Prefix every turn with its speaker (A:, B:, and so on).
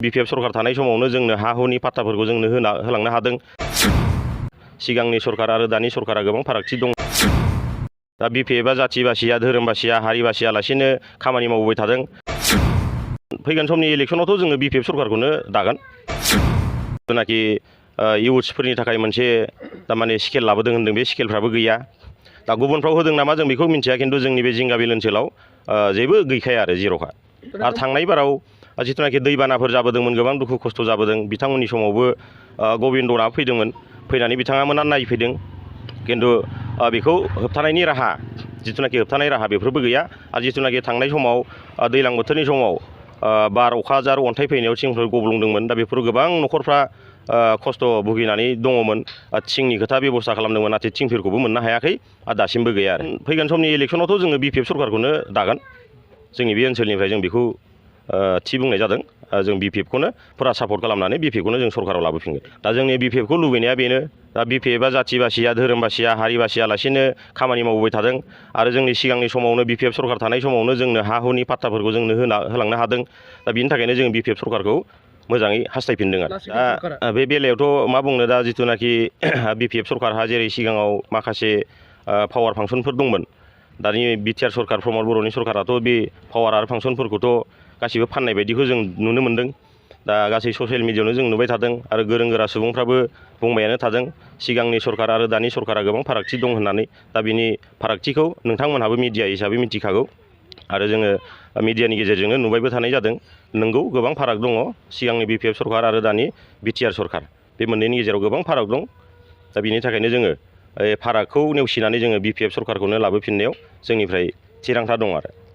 A: BPF सरकार थानाय समावनो जोंनो हा हुनि पाट्टाफोरखौ जोंनो होलांनो हादों। सिगांनि सरकार आरो दानि सरकारा गोबां फारागथि दं। दा बिपिएफआ जाथि बासिया धोरोम बासिया हारि बासियालासिनो खामानि मावबोबाय थादों। फैगोन समनि इलेक्सनावथ' जोङो बिपिएफ सरकारखौनो दागोन। जेनाखि इउथ्सफोरनि थाखाय मोनसे थारमाने स्केल लाबोदों होनदों, बे स्केलफ्राबो गैया। दा गुबुनफ्राव होदों नामा जों बेखौ मिन्थिया, खिन्थु जोंनि बे जिंगाबिल ओनसोलाव जेबो गैखाया आरो जिर'खा। आरो थांनाय बाराव जिथुनाखि दैबानाफोर जाबोदोंमोन, गोबां दुखु खस्थ' जाबोदों, बिथांमोननि समावबो गबिन्दना फैदोंमोन, फैनानै बिथाङा मोना नायफैदों। खिन्थु बेखौ होबथानायनि राहा, जिथुनाखि होबथानाय राहा बेफोरबो गैया। आरो जिथुनाखि थांनाय समाव दैज्लां बोथोरनि समाव बार अखा जार अन्थाइ फैनायाव थिंफोर गब्लंदोंमोन। दा बेफोर गोबां न'खरफ्रा खस्थ' भुगिनानै दङमोन। थिंनि खोथा बेब'स्था खालामदोंमोन, नाथाय थिंफोरखौबो मोननो हायाखै आरो दासिमबो गैया। आरो फैगोन समनि इलेक्सनावथ' जोङो बिपिएफ सरकारखौनो दागोन। जोंनि बे ओनसोलनिफ्राय जों बेखौ थि बुंनाय जादों। जों बिपिएफखौनो फुरा सापर्ट खालामनानै बिपिएफखौनो जों सरकाराव लाबोफिनगोन। दा जोंनि बिपिएफखौ लुबैनाया बेनो। दा बिपिएफआ जाथि बासिया धोरोम बासिया हारि बासियालासिनो खामानि मावबोबाय थादों। आरो जोंनि सिगांनि समावनो बिपिएफ सरकार थानाय समावनो जोंनो हा हुनि पाट्टाफोरखौ जोंनो होलांनो हादों। दा बिनि थाखायनो जों बिपिएफ सरकारखौ मोजाङै हास्थायफिनदों आरो। दा बे बेलायावथ' मा बुंनो, दा जिथुनाखि बिपिएफ सरकारहा जेरै सिगाङाव माखासे पावार फांसनफोर दंमोन, दानि बिटिआर सरकार प्रमद बर'नि सरकाराथ' बे पावार आरो फांसनफोरखौथ' गासिबो फाननाय बायदिखौ जों नुनो मोन्दों। दा गासै ससियेल मिडियायावनो जों नुबाय थादों आरो गोरों गोरा सुबुंफ्राबो बुंबायानो थादों सिगांनि सरकार आरो दानि सरकारा गोबां फारागथि दं होननानै। दा बिनि फारागथिखौ नोंथांमोनहाबो मिडिया हिसाबै मिथिखागौ आरो जोङो मिडियानि गेजेरजोंनो नुबायबो थानाय जादों। नंगौ, गोबां फाराग दङ सिगांनि बिपिएफ सरकार आरो दानि बिटिआर सरकार, बे मोननैनि गेजेराव गोबां फाराग दं। दा बिनि थाखायनो जोङो फारागखौ नेवसिनानै जोङो बिपिएफ सरकारखौनो लाबोफिननायाव जोंनिफ्राय थिरांथा दं आरो।